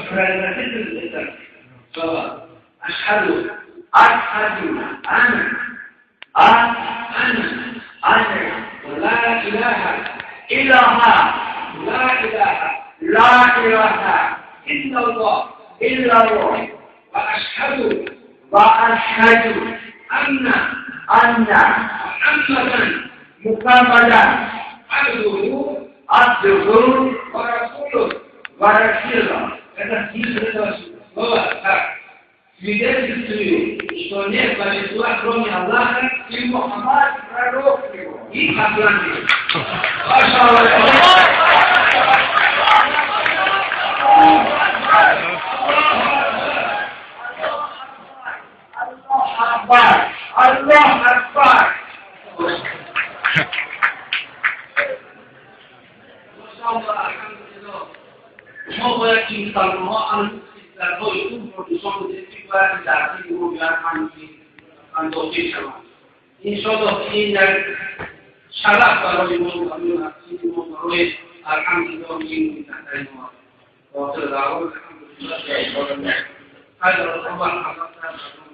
Произносите это слова. Ашхаду. Ашхаду. Ана. А. Ана. Ана. Ла илаха. Илаха. Ла илаха. Ла илаха. Иллаллах. Иллаллах. Ва ашхаду. Ва ашхаду. Анна. Анна. Мухаммадан. Мухаммадан. Абдуху. Абдуху. Ва расулух. Ва расулух. Это смысл этого слова так. Свидетельствую, что нет божества, кроме Аллаха, и Мухаммад пророк его. И посланник. Аллаху Акбар! Аллаху Акбар! Мо бояд ки мусалмонҳо хислатҳои хубро нишон бидем, ки бояд дар дини мо бояд андохта шаванд. Иншоаллоҳ, ин як шараф барои мо, барои масҷиди мо, барои, алҳамдулиллоҳ, ин минтақаи мо. Охир даъво, алҳамдулиллоҳ.